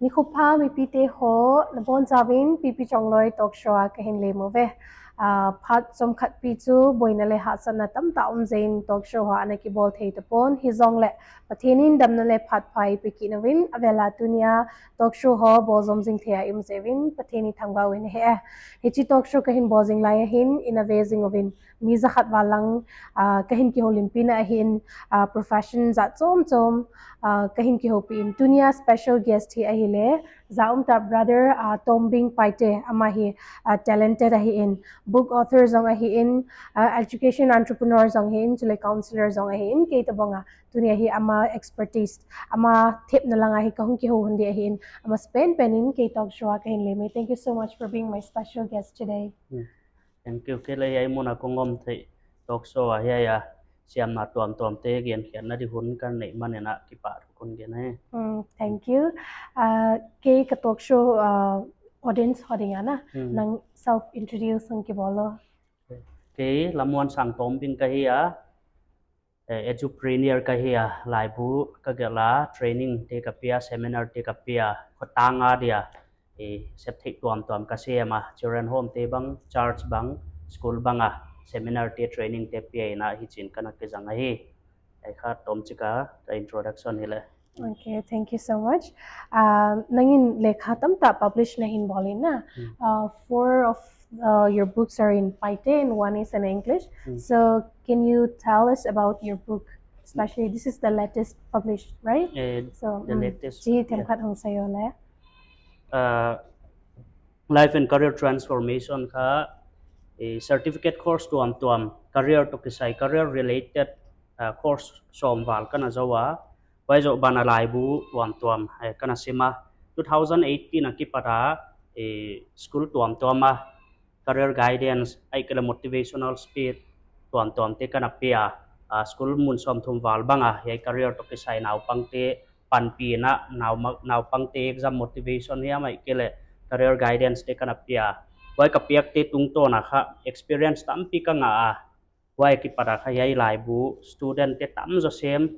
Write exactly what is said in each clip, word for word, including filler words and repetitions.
Nikhupha mipite haw, na bawn chauvin Pipi Chongloi talk show ah ka hin lem uve. Ah, phat sawmkhat pi chu buaina leh hahsatna tamtak om zeiin talk show ah ana kibawl thei ta pon, hijongleh Pathian in damna leh phat pha ei pe kik nauvin, a vel a tuni a talk show haw bawl zom zing thei a i om zeuvin Pathian i thangvah uhi. Hichi talk show ka hin bawl zing lai ahin, i na ve zing uvin mi zakhat val lang, ah, ka hin kihoulimpihna ahin, ah, profession zat chomchom, ah, ka hin kihoupih in. Tuni a special guest hi ahihleh, za um ta brother, ah, Tombing Paite, amah hi, ah, talented ahi in, book author zong ahi in, ah, education entrepreneur zong hi in, chuleh counselor zong ahi in, kei tabang a tuni a hi amah expertise, amah thepna lang a hi ka hong kihou hun di ahi in, amah spend pen in kei talk show ah ka hin lem e. Thank you so much for being my special guest today. Hmm. Thank you. Kei leh hiai mun a kong om thei talk show ah hiai a siamna tuamtuam te gen khiatna di hun ka neih man in a kipak thu kon gen e. Mm, thank you. Ah, kei ka talk show, ah, audience haw ding a na, hmm, nang self introduce hong kibawl lou. Kei Lamuansang Tombing ka hi a, eh, edupreneur ka hi a, laibu ka gelh a, training te ka pia, seminar te ka pia, khotang a dia, eh, sep theih tuamtuam ka sem a, children home te bang, church bang, school bang a, seminar te, training te pia in a, hichiin ka na kizang ahi. Hiai kha tomchik a ka introduction hileh. Okay, thank you so much. Ah, nangin lekha tamtak publish na hin bawl in na. Hmm. Ah, four of, ah, your books are in Paite and one is in English. Hmm. So can you tell us about your book? Especially this is the latest published, right? Eh, so, the mm, latest, chi themkhat, yeah, hong sai uleh. Ah, life and career transformation kha, eh, certificate course tuamtuam, career toh kisai, career related, ah, course sawm val ka na zou a. Huai zoh banah laibu tuamtuam, eh, ka na sim a. Two thousand eighteen a kipat a, eh, school tuamtuam a career guidance, ahihkeileh motivational speech tuamtuam te ka na pia. Ah, school mun sawmthum val bang a, hiai career toh kisai naupang te panpihna, nau ma-, naupang te exam motivation hiam ahihkeileh career guidance te ka na pia. Huai ka piak te tungtawn a kha experience tampi ka ngah a. Huai kipat a kha hiai laibu student te tam zaw sem,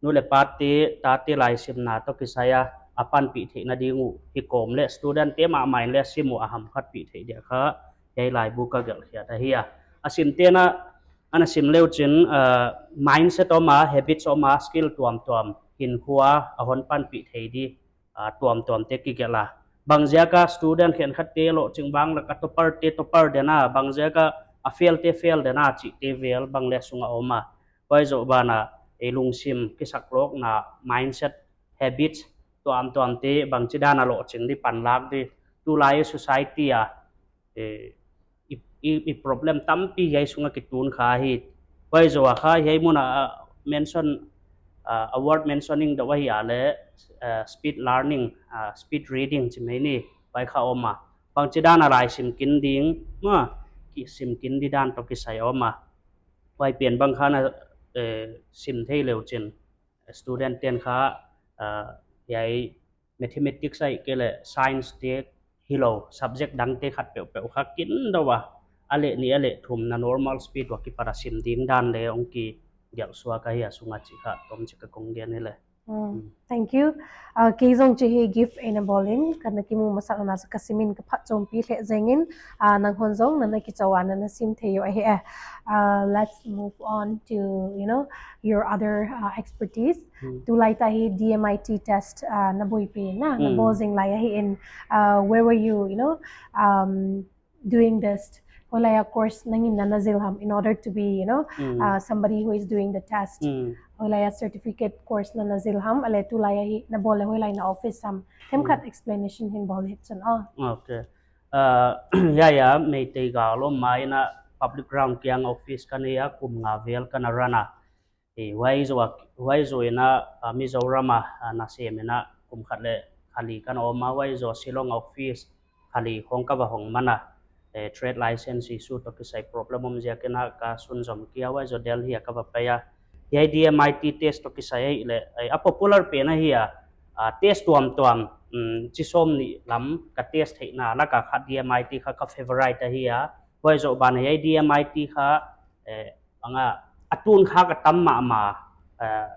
nu leh pa te, tate laisimna toh kisai a, a panpih theihna ding uh, hi kawm leh student te mahmah in leh sim uh a hamkhatpih theih dia kha, hiai laibu ka gelh khiat ahi a. A sim te'n a, ana sim leu chin, ah, mindset om a, habits om a, skill tuamtuam, hinkhua a hon panpih thei di, ah, tuamtuam te kigelh a. Bangziak a student khenkhat te lohching vang lak a topper te topper den a, bangziak a a fail te fail den a chih te vel bang leh sung a om a. Huai zoh banah, eh, lungsim kisaklawkna, mindset, habits tuamtuam te bangchidan a lohching di panlak di. Tulai society a, eh, i, i, i problem tampi hiai sung a kitun kha hi. Huai zoh a kha hiai mun a, ah, mention, ah, a word mentioning deuh ahi a leh, ah, speed learning, ah, speed reading chi mai ni, huai kha om a. Bangchidan a laisim kin ding, ma, kisim kin di dan toh kisai om a. Huai pen bang kha na, eh, sim thei leu chin student te'n kha, ah, hiai mathematics ahihkeileh science te hilou, subject dang te khat peuhpeuh kha kin deuh a, a leh nih a leh thum na normal speed uah kipat a sim ding dan leh hong kigelh suak ahi a, sung a chih kha tomchik a kong gen hileh. Mm, mm, thank you. Ah, kei zong chi hi gift ei na bawl in, ka na kimu masak na ka sim in ka phatchompi lehzeng in, ah, nang hon zong na na kichou a na na sim thei uh ahi e. Ah, let's move on to, you know, your other, ah, expertise. Hmm. Tulai ta hi D M I T test, ah, na buaipih na, na, hmm, bawl zing lai ahi in, ah, where were you, you know, um, doing this? Hoilai a course nangin na na zil ham in order to be, you know, hmm, ah, somebody who is doing the test? Hmm. Hoilai a certificate course na na zil ham, a leh tulai a hi na bawl leh hoilai na office ham? Themkhat, hmm, explanation hin bawl hih chin aw. Okay. Ah, ya, ya, Meitei gal om mai na public ground kiang office ka nei a, kum nga vel ka na run a. Eh, huai zoh a, huai zoh in a, ah, Mizoram a, ah, na sem in a, kum khat leh kha li ka na om a, huai zoh Shillong office kha li khong ka va hong man a. Eh, trade license issue toh kisai problem om ziak in a ka sunzom kei a, huai zoh Delhi a ka va pai a. Hiai D M I T test toh kisai ahihleh, eh, a popular pen ahi a, ah, test tuamtuam, mm, chi sawmnih lam ka test theihna lak a khat D M I T kha ka favorite ahi a. Huai zoh banah hiai D M I T kha, eh, bang a, a tun kha ka tam mahmah, eh,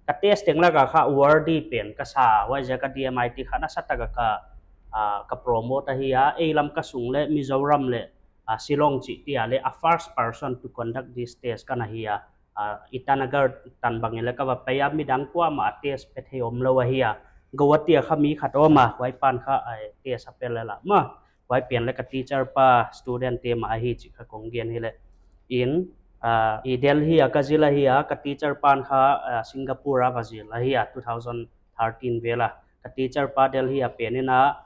ka test teng laka kha worthy pen ka sa, huaiziak a DMIT kha nasatak a ka, ah, ka promote ahi a, ei Lamka sung leh Mizoram leh, ah, Shillong chih tia leh a first person to conduct this test ka na hi a, ah, Itanagar tan bang in leh ka va pai a, midang kuamah a test pe thei omlou ahi a, Guwahati a kha mi khat om a, huai pan kha, ah, test a pe lel a maw. Huai pen leh ka teacher pa student te mah ahi chih kha kong gen hi leh. In, ah, i Delhi a ka zil ahi a, ka teacher pan kha, ah, Singapore a va zil ahi a, two thousand thirteen vel a. Ka teacher pa Delhi a pen in a,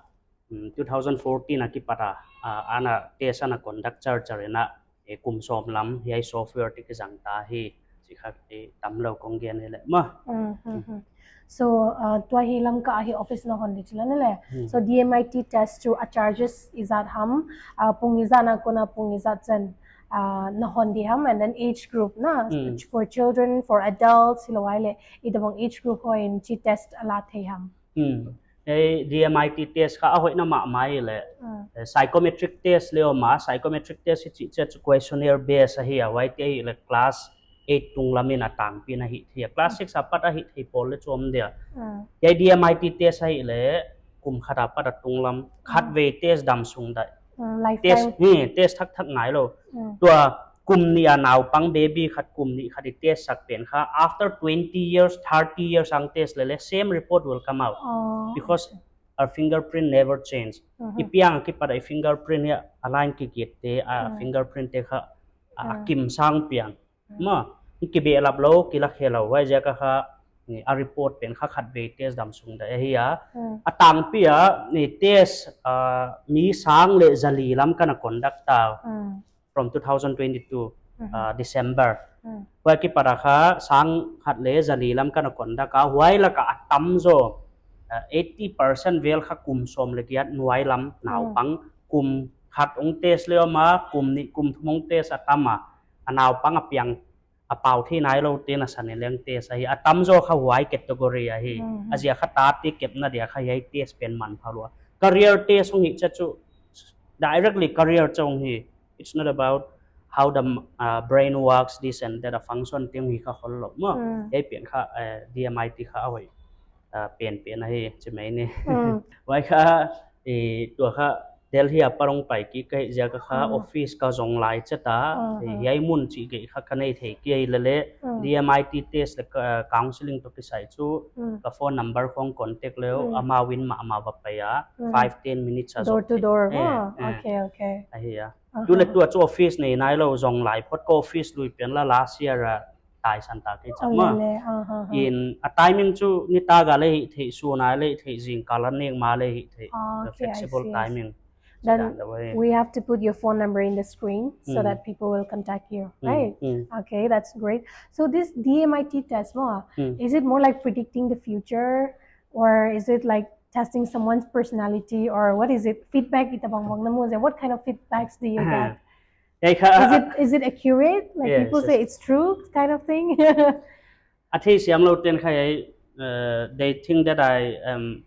mm, two thousand fourteen a kipat a, ah, ana test ana conduct char char in a, eh, kum sawm lam hiai software te kizang ta hi, chih kha, eh, tamlou kong gen hi leh maw. Mm, mm, mm. So, uh, tua hi Lamka a hi office na hon di chih lou na leh. Hmm. So DMIT test chu a charges i zat ham, uh, pung i zat na kon a pung i zat chan, uh, na hon di ham, and then age group na, hmm, for children, for adults, hilou ai leh, i tabang age group hoih in chi test a la thei ham. Hmm. Ei DMIT test kha a hoihna mahmah leh, hmm, eh, psychometric test leh om a, psychometric test hi chih chu questionnaire base ahi a, huaite ahihleh class eight tunglam in a tangpi in a hih thei a. Class six apat a hih thei pawl leh chu om dia. Mm. Hiai DMIT test ahihleh kum khat apat a tunglam, khat, mm, vei test damsung dai. Mm, lifetime. Test, hmm, test thakthak ngailou. Mm. Tua kum nih a naupang baby khat kum nih khat i test sak pen kha, after twenty years, thirty years a test leleh, same report will come out. Oh, because, okay, our fingerprint never change. Mhm. I piang a kipat a i fingerprint hi a line kikit te, a, mm, fingerprint te kha, a, mm, kim sang piang. Mm. Maw, i kibehlap lou, kila khe lou, huaiziak a kha, ni a report pen kha khat vei test damsung dai ahi a. Mm. A tangpi a, ni test, ah, mi sang leh zali lam ka na conduct ta. Mm. From two thousand twenty-two, mhm, ah, December. Mm. Huai kipat a kha sang khat leh zali lam ka na conduct a, huai laka a tamzaw, ah, eighty percent vel kha kum sawm leh giat nuai lam, mm, naupang, kum khat hong test leh om a, kum nih kum thum hong test a tam a, a naupang a piang a pau thei nailou te na san in leng test ahi. A tamzaw kha huai category ahi. Mhm. A ziak kha tate kepna dia kha hiai test pen manpha lua. Career test hong hi chia chu, directly career chong hi. It's not about how the, uh, brain works, this and that, a function te hong hi kha khollou maw. Mm. Hiai pen kha, eh, DMIT kha a hoih, uh, pen pen ahi, chi mai ni. Mm. Huai kha, eh, tua kha Delhi a pat hong pai kik ka hih ziak a kha, mm, office ka zong lai chia ta, mm, eh, hiai mun chih geih kha ka nei thei kei leleh, mm, DMIT test leh ka, counseling toh kisai chu, mm, ka phone number khong contact leh, mm, amau in mahmah va pai a, mm, five, ten minutes a zong. Door to door, eh, maw? Eh. Okay, okay. Ahi a. Aha. Tu leh tua chu office nei nailou, zong lai phot ka office lui pen la last year a taisan ta kei chia maw. Oh, lele, aha, aha. In a timing chu nitak a leh hih theih, sun a leh hih theih, zingkal a nek ma leh hih theih. Oh, okay, I see, I see. The flexible timing. Then we have to put your phone number in the screen so, mm, that people will contact you, mm, right? Mm. Okay, that's great. So this DMIT test, maw, mm, is it more like predicting the future, or is it like testing someone's personality, or what is it? Feedback i tabang bang na mu, what kind of feedbacks do you get? Hiai kha, is it, is it accurate? Like, yes, people say, yes, it's true kind of thing? A theisiam lou ten kha hiai, uh, they think that I am,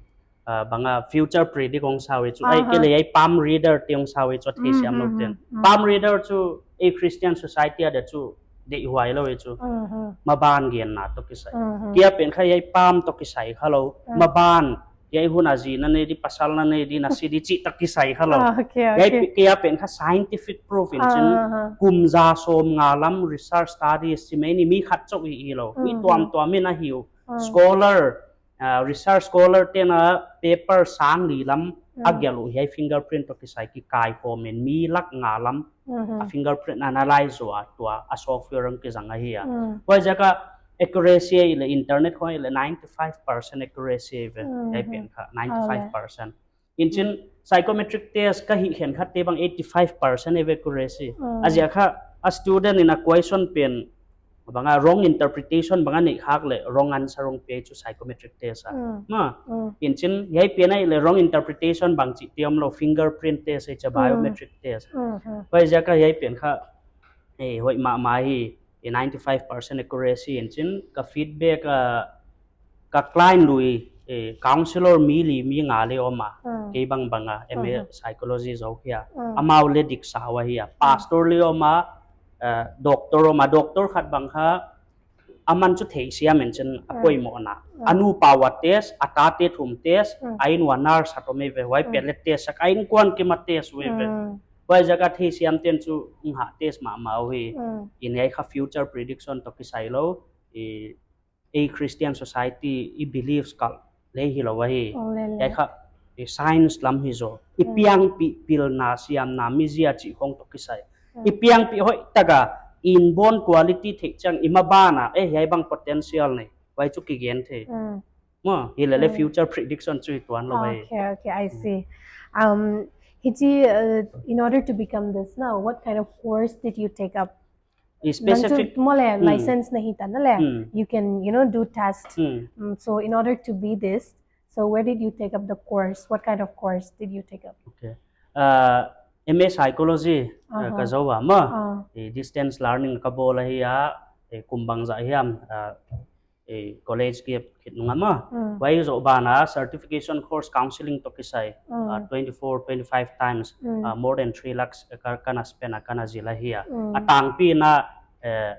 uh, bang a future predict hong sa uh chu. Ai, aha, kei leh hiai palm reader te hong sa uh chu a theisiam lou ten. Mm, mm, mm, mm. Palm reader chu ei Christian society a dia chu deihhuai lou uh chu. Mm, mm. Maban genna toh kisai. Mm, mm. Kei a pen kha hiai palm toh kisai kha lou. Mm. Maban, hiai hun a zi na nei di, pasal na nei di, na si di chih toh kisai kha lou. Ah, okay, okay. Hiai pe-, kei a pen kha scientific proof in chin, ah, ah, ah, kum za sawmnga lam research studies chi mai ni, mi khat chauh hi hilou. Mi, mm, tuamtuam in a hi uh. Mm. Scholar, ah, research scholar te'n a paper sang li lam a, mm, gelh uh hiai fingerprint toh kisai kikaikhawm in mi lak nga lam, mm-hmm, a fingerprint analyze ua tua a software hong kizang ahi a. Mm. Huaiziak a accuracy ahihleh internet khong ahihleh ninety-five percent accuracy ve. Mm-hmm. Hiai pen kha ninety-five percent. Oh, yeah. In chin, mm, psychometric test ka hih khenkhat te bang eighty-five percent accuracy. Mm. A ziak kha a student in a question pen bang a wrong interpretation bang a neih khak leh wrong answer hong pia chu psychometric test a. Mm. Maw. Mm. In chin, hiai pen ahihleh wrong interpretation bangchih te omlou, fingerprint test, hiai chu, mm, biometric test. Mm, mm. Huaiziak a hiai pen kha, eh, hoih mahmah hi, eh, ninety-five percent accuracy in chin, ka feedback, ah, ka client lui, eh, counselor mi li mi nga leh om a, mm, kei bang bang a, M A, mm-hmm, psychology zou hi a, mm, amau leh dik sa uh ahi a, mm, pastor leh om a, eh, doctor om a, doctor khat bang kha, aman chu theisiam in chin a poimohna. A nupa ua test, a tate thum test, a inn ua nurse a toh mai ve, huai pen le test sak, a innkuan kim a test ve ve. Huai ziak a theisiam ten chu ngah test mahmah uhi. In hiai kha future prediction toh kisai lou, i, ei Christian society i beliefs kalh le hilou ahi. Hiai kha i science lam hi zaw. I piangpih pilna siamna mizia chih khong toh kisai. I piangpih hoihtak a, inborn quality theih chiang i maban a, eh, hiai bang potential nei. Huai chu kigen thei. Maw, hilele future prediction chu hi tuan lou ahi. Okay, okay, I see. Um, hichi, uh, in order to become this now, what kind of course did you take up? I specific. Nang chu maw le, license na hita na le. You can, you know, do test. Mm, so in order to be this, so where did you take up the course? What kind of course did you take up? Okay. Uh, M A psychology, uh, ka zou a maw. I distance learning ka bawl ahi a, eh, kum bangzah hiam, uh, eh, college gap khit nung a maw. Huai zoh ban a certification course counseling toh kisai, ah, twenty-four, twenty-five times, ah, more than three lakhs, eh, ka, ka na spend a, ka na zil ahi a. A tangpi in, eh,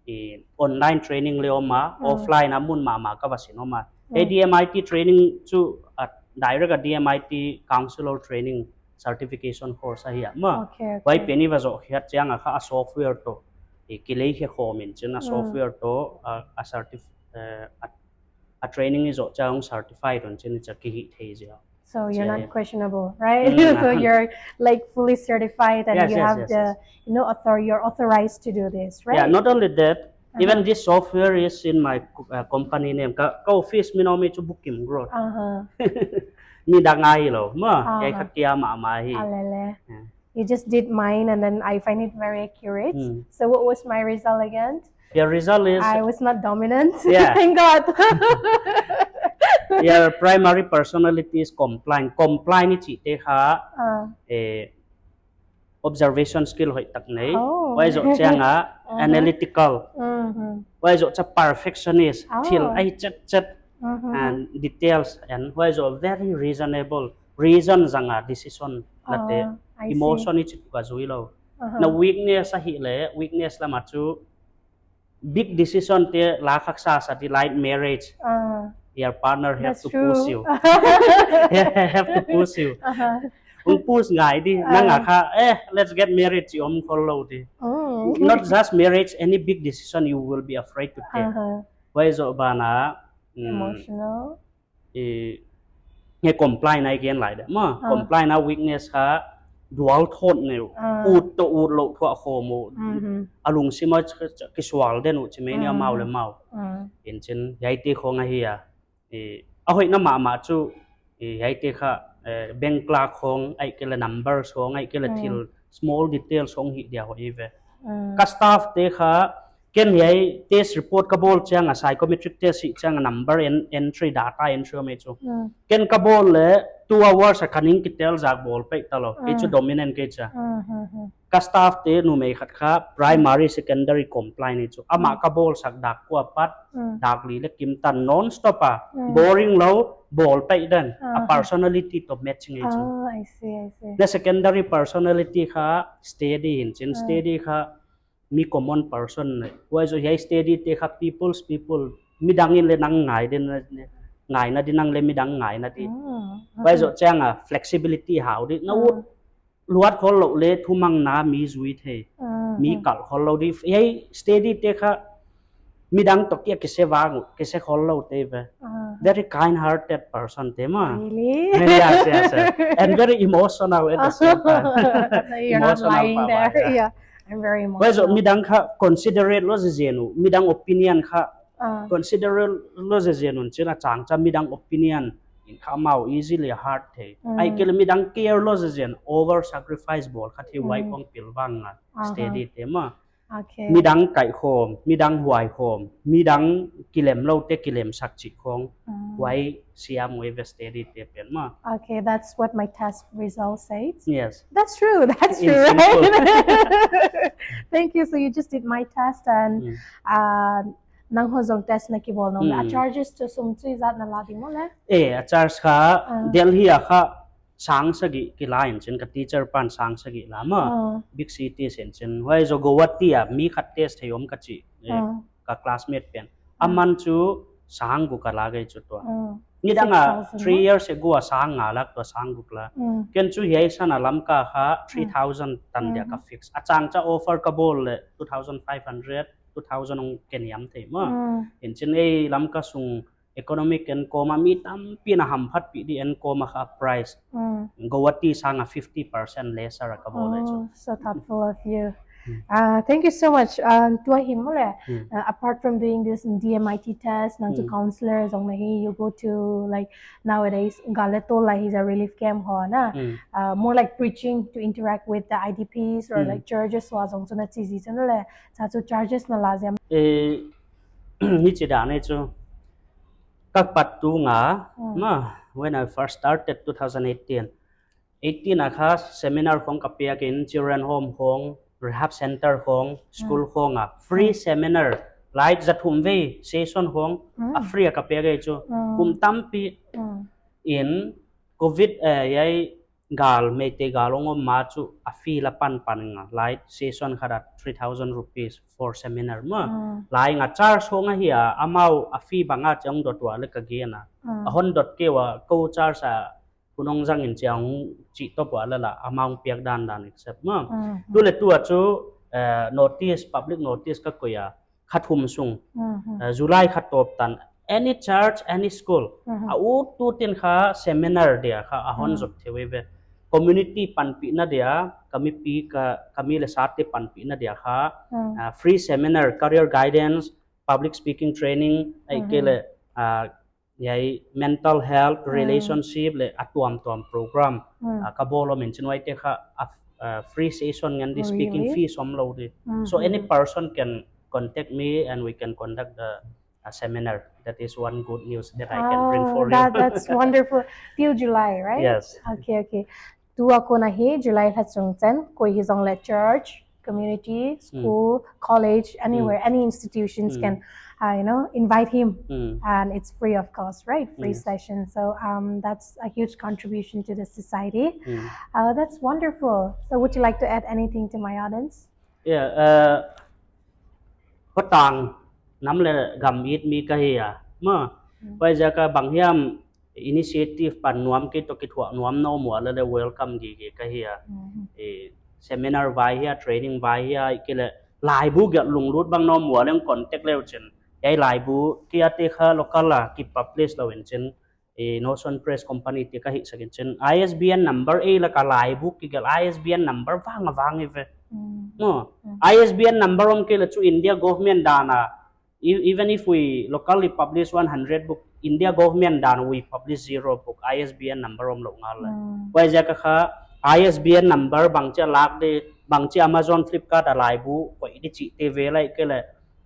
i online training le om a, offline a mun mahmah ka va sin om a. A D M I T training chu, ah, direct a D M I T counselor training certification course ahi a maw. Okay, okay. Huai pen i va zoh khiat chiang a kha a software toh i kilei khe khawm in chin a software toh, a, a certif-, eh, a, a training i zoh chiang certified un chin i cha kihih thei zia. So you're not questionable, right? So you're, like, fully certified and you have the, you know, author-, you're authorized to do this, right? Yeah, not only that, even this software is in my co-, uh, company name. Ka, ka office min a om chu Bukim Growth. Midang a hilou maw, hiai kha kia mahmah hi. Alele. You just did mine and then I find it very accurate. So what was my result again? Your result is, I was not dominant. Yeah. Thank God. Your primary personality is compliant. Compliant i chihte kha, eh, observation skill hoihtak nei. Huai zoh chiang a analytical. Huai zoh cha perfectionist. Thil a hi chetchet and details and huai zoh very reasonable. Reason zang a decision late. Emotion i chih ka zui lou. Na weakness ahih le, weakness lam a chu big decision te la khak sa sa di, like marriage. Your partner have to push you. Have to push you. Hong push ngai di, nang a kha, eh, let's get married chi om khol lou di. Not just marriage, any big decision you will be afraid to take. Huai zoh ban a, mm, emotional. I, nge complain a i gen lai de maw. Complain a weakness kha dual thot neu. Ut toh ut lou thuah khawm uh. A lungsim a ch-, ch-, kisual den uh chi mai ni amau le amau. In chin, hiaite khong ahi a. I, a hoihna mahmah chu, i, hiaite kha, eh, bank clerk khong, ahihkeileh numbers khong, ahihkeileh thil small details khong hih dia hoih ve. Ka staff te kha, ken hiai test report ka bawl chiang a, psychometric test hih chiang a number en-, entry, data entry om ei chu. Ken ka bawl le two hours a ka ning kitel zak bawl peih ta lou. Kei chu dominant kei cha. Ka staff te numei khat kha primary, secondary complain ei chu. Amah ka bawl sak dak kua pat, dak li le kim tan non stop a. Boring lou, bawl peih den. A personality toh matching ei chu. Oh, I see, I see. Na secondary personality kha steady in chin, steady kha mi common person nei. Huai zoh hiai steady te kha people's people. Midang in le nang ngai den, ngaina di, nang le midang ngaina di. Huai zoh chiang a flexibility hau di. Na ut luat khol lou le thumang na mi zui thei. Mi kalh khol lou di. Hiai steady te kha midang toh kia kise vang, kise khol lou te ve. Very kind-hearted person te maw. Really? Yes, yes, yes. And very emotional at the same time. You're not lying there. Yeah. I'm very emotional. Huai zoh midang kha considerate lou zezen uh, midang opinion kha considerate lou zezen un chin a chang cha midang opinion in kha amau easily hurt thei. Ahihkeileh midang care lou zezen, over sacrifice bawl kha thei, huai khong pilvang a steady te maw. Okay. Midang kaihkhawm, midang huaikhawm, midang kilemlou te kilemsak chih khong. Huai siam uh ve steady te pen maw. Okay, that's what my test result says. Yes. That's true. That's true, right? Thank you. So you just did my test and, uh, nang hon zong test na kibawl nung. A charges toh sum chu i zat na la di maw le? Eh, a charge kha Delhi a kha sang sagih kila in chin, ka teacher pan sang sagih la maw. Big cities in chin. Huai zoh Guwahati a mi khat test thei om ka chi. Eh, ka classmate pen. Mm. Aman chu sang guk a lak ei chu tua. Mm. Nidang a six thousand three years ago a sang nga lak tua sang guk lak. Mm. Ken chu hiai san a Lamka kha three thousand tan dia ka fix. A chang cha offer ka bawl leh two thousand five hundred, two thousand ong ken hiam thei maw. Mm. Hinchin ei Lamka sung economic enkawm a mi tampi in a hamphatpih di enkawm a kha price. Mm. Guwahati sang a fifty percent lesser a ka bawl ei chu. Oh, so thoughtful of you. Mm. Uh, thank you so much. Uh, tua hi maw leh, mm, uh, apart from doing this D M I T test, nang chu, mm, counselor zong na hi, you go to, like, nowadays, Galeto, like, is a relief camp ho na. Mm. Uh, more like preaching to interact with the I D Ps or, mm, like, churches ho zong chu na chi zi chu na leh, cha chu charges na la ziam. Eh, hichi dan ei chu. Ka pat tu nga, mm, maw, when I first started two thousand eighteen, eighteen a kha seminar khong ka piak in, children home khong, rehab center khong, school, mm, khong a free, mm, seminar. Like za thum vei session khong, mm, a free a ka piak ei chu. Mm. Kum tampi, mm, in covid, eh, hiai gal, Meitei gal ong om ma chu a fee la pan pan nga. Like session khat a three thousand rupees for seminar maw. Mm. Like nga charge khong ahi a, amau a fee bang a chang dot ua leh ka gen a. Mm. A hon dot kei ua, kou charge a hun ong zang in chiang chih top ua leh la amount piak dan dan accept maw. Mm. Tu leh tua chu, eh, notice, public notice ka koih a, kha thum sung, mm-hmm, eh, July kha tawp tan. Any church, any school, mm-hmm, a ut tu tin kha seminar dia kha a hon, mm, zot thei ve. Community panpihna dia, ka mipi ka, ka mi leh sate panpihna dia kha, mm, ah, free seminar, career guidance, public speaking training, ahihkeileh, mm-hmm, ah, hiai mental health, mm, relationship leh a tuamtuam program, mm, ah, ka bawl om in chin, huaite kha a, ah, free session ngen di. Oh, speaking, really? Fees om lou di. So, mm-hmm, any person can contact me and we can conduct the, uh, seminar. That is one good news that I can bring for you. Oh, that, that's wonderful. Till July, right? Yes. Okay, okay. Tua kon ahi, July lha chung chen, koi hi zong leh church, community, mm, school, college, anywhere, mm, any institutions, mm, can, uh, you know, invite him. Mm. And it's free of cost, right? Free, yes, session. So, um, that's a huge contribution to the society. Mm. Uh, that's wonderful. So would you like to add anything to my audience? Yeah, uh, hotang nam leh gam it mi ka hi a. Maw, mm, huaiziak a bang hiam initiative pan nuam kei toh kithuah nuam na om ua leh leh welcome gige ka hi a. Mm. Eh, seminar vai hia, training vai hia, ahihkeileh laibu gelh lunglut bang na om ua leh contact leu chin. Hiai laibu kia te kha local a ki publish lou in chin. Eh, Notion Press Company te ka hihsak in chin. I S B N number ei lak a laibu kigelh I S B N number vang a vang hi ve. Mm. Maw, mm, I S B N number om kei leh chu India government dan a, e-, even if we locally publish one hundred book, India government dan we publish zero book, I S B N number om lou ngal leh. Mm. Huaiziak a kha I S B N number bangchi a lak di, bangchi Amazon, Flipkart a laibu koih di chih te ve lai kei leh,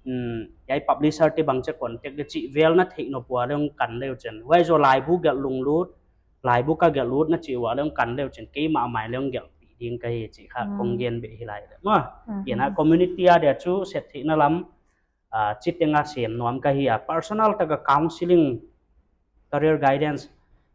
um, hiai publisher te bangchi a contact di chih vel na theih nop ua leh ong kan leu chin. Huai zoh laibu gelh lunglut, laibu ka gelh lut na chih ua leh ong kan leu chin. Keimah mai leh ong gelhpih ding ka hi chih kha, mm, kong gen beh hi lai leh. Maw, mm-hmm, ina community a dia chu sep theihna lam, ah, chiteng a sem nuam ka hi a, personal tak a counseling, career guidance,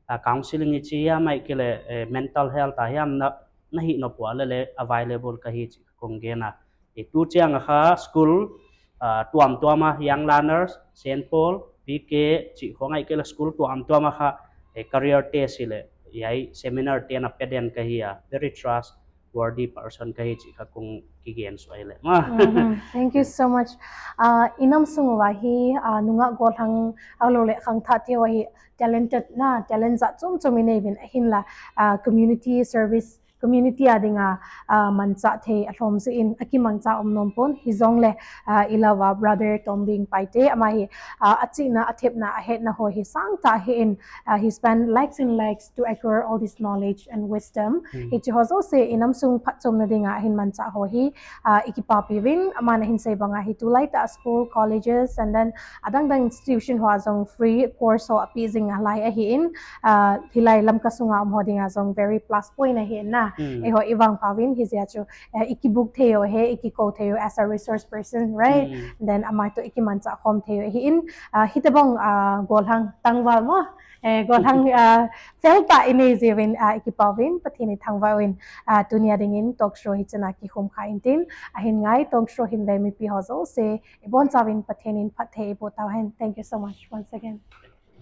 ah, counseling i chi hiam ahihkeileh, eh, mental health a hiam na, na hih nop ua leh leh available ka hi chih kong gen a. Eh, tu chiang a kha school, ah, tuamtuam a, Young Learners, Saint Paul, P K chih khong ahihkeileh school tuamtuam a kha, eh, career test hileh hiai seminar te na pe den ka hi a, very trust worthy person ka hi chih kha kong kigen suai leh. Maw. Mm-hmm. Thank you so much. Uh, i nam sung uah hi, uh, nungak gollhang ahihlouhleh khangthah te uah hi talented na, talent zat chomchom i nei uvin ahinla, uh, community service, community a ding a, uh, manchah thei a lawm zaw in a kimangcha om nawn pon, hi zong leh, uh, i lou a Brother Tombing Paite, amah hi, uh, a chihna, a thepna, a hetna ho hi sangtah hi in, uh, he spent lakhs and lakhs to acquire all this knowledge and wisdom. Hmm. Hichi ho zosia i nam sung phatchomna ding a ahin manchah ho hi, ah, i kipapi uvin, aman ahin sei bang a hi tulai tah school, colleges, and then adangdang institution ho a zong free course ho a pi zing a lai ahi in, ah, hilai Lamka sung a om ho ding a zong very plus point ahi in na. Eiho i vang pau in hi zia chu, eh, i kibook thei uh hi, i kikou thei uh as a resource person, right? Then amah toh i kimanchah khawm thei uh hi in, ah, hitobang, ah, gollhang tangval maw, eh, gollhang, ah, felpa i nei ziak un, ah, i kipahhuai in, Pathian in thangvah in, ah, tuni a ding in talk show hichi'n a kikhum kha in tin, ahin ngai talk show hin leh mipi ho zouse, i bonchauh in Pathian in phatthei i boh ta hen. Thank you so much once again.